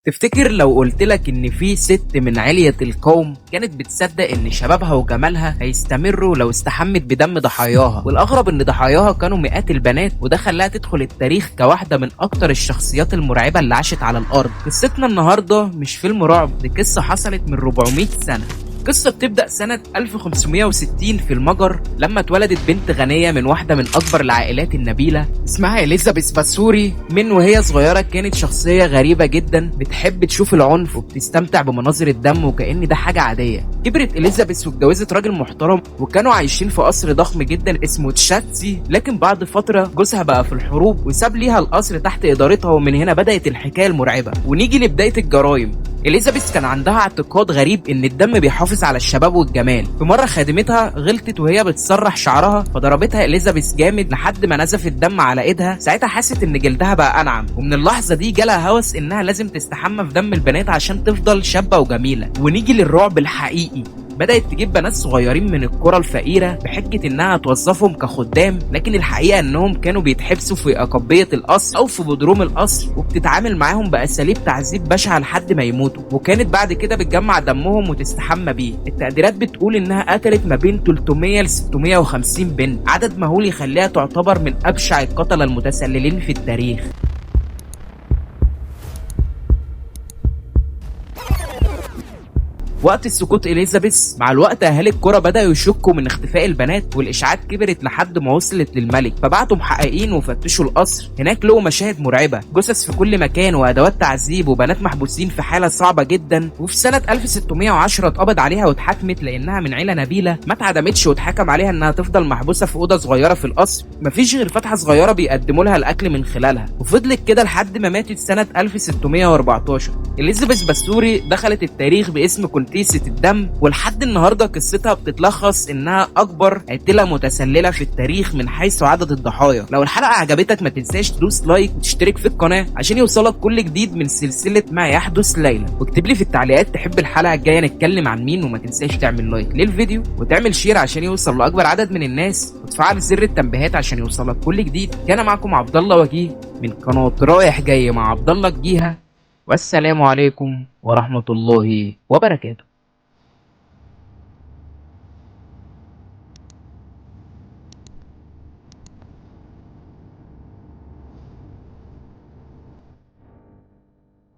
تفتكر لو قلت لك ان في ست من علية القوم كانت بتصدق ان شبابها وجمالها هيستمروا لو استحمت بدم ضحاياها؟ والاغرب ان ضحاياها كانوا مئات البنات، وده خلاها تدخل التاريخ كواحدة من اكتر الشخصيات المرعبة اللي عاشت على الارض. قصتنا النهاردة مش فيلم رعب، دي قصة حصلت من 400 سنة. القصة بتبدأ سنة 1560 في المجر، لما اتولدت بنت غنية من واحدة من أكبر العائلات النبيلة اسمها إليزابيث باثوري. من وهي صغيرة كانت شخصية غريبة جدا، بتحب تشوف العنف وبتستمتع بمناظر الدم وكأن ده حاجة عادية. كبرت إليزابيث واتجوزت راجل محترم، وكانوا عايشين في قصر ضخم جدا اسمه تشاتسي. لكن بعد فترة جوزها بقى في الحروب وساب ليها القصر تحت إدارتها، ومن هنا بدأت الحكاية المرعبة. ونيجي لبداية الجرائم. إليزابيث كان عندها اعتقاد غريب إن الدم بيحافظ على الشباب والجمال. في مرة خادمتها غلطت وهي بتسرح شعرها، فضربتها إليزابيث جامد لحد ما نزف الدم على إيدها. ساعتها حست إن جلدها بقى أنعم، ومن اللحظة دي جالها هوس إنها لازم تستحمى في دم البنات عشان تفضل شابة وجميلة. ونيجي للرعب الحقيقي. بدأت تجيب بنات صغيرين من القرى الفقيرة بحجة إنها توظفهم كخدام، لكن الحقيقة إنهم كانوا بيتحبسوا في أقبية القصر أو في بدروم القصر، وبتتعامل معاهم بأساليب تعذيب بشعة لحد ما يموتوا. وكانت بعد كده بتجمع دمهم وتستحمى بيه. التقديرات بتقول إنها قتلت ما بين 300 ل 650 بنت، عدد مهول يخليها تعتبر من أبشع القتلة المتسللين في التاريخ. وقت السقوط إليزابيث، مع الوقت أهالي القرى بدأوا يشكوا من اختفاء البنات، والإشاعات كبرت لحد ما وصلت للملك، فبعتوا محققين وفتشوا القصر. هناك لقوا مشاهد مرعبة، جثث في كل مكان وأدوات تعذيب وبنات محبوسين في حالة صعبة جدا. وفي سنة 1610 اتقبض عليها واتحاكمت لأنها من عيلة نبيلة، ما اتعدمتش واتحكم عليها إنها تفضل محبوسة في أوضة صغيرة في القصر، مفيش غير فتحة صغيرة بيقدموا لها الأكل من خلالها، وفضلت كده لحد ما ماتت سنة 1614. إليزابيث باثوري دخلت التاريخ باسم كونتيسة الدم، ولحد النهارده قصتها بتتلخص انها اكبر قاتلة متسللة في التاريخ من حيث عدد الضحايا. لو الحلقة عجبتك ما تنساش تدوس like وتشترك في القناة عشان يوصلك كل جديد من سلسلة ما يحدث ليلة، واكتب لي في التعليقات تحب الحلقة الجاية نتكلم عن مين، وما تنساش تعمل like للفيديو وتعمل share عشان يوصل لاكبر عدد من الناس، وتفعل زر التنبيهات عشان يوصلك كل جديد. كان معكم عبد الله وجيه من قناة رايح جاي مع عبد الله الجيهة، والسلام عليكم ورحمة الله وبركاته.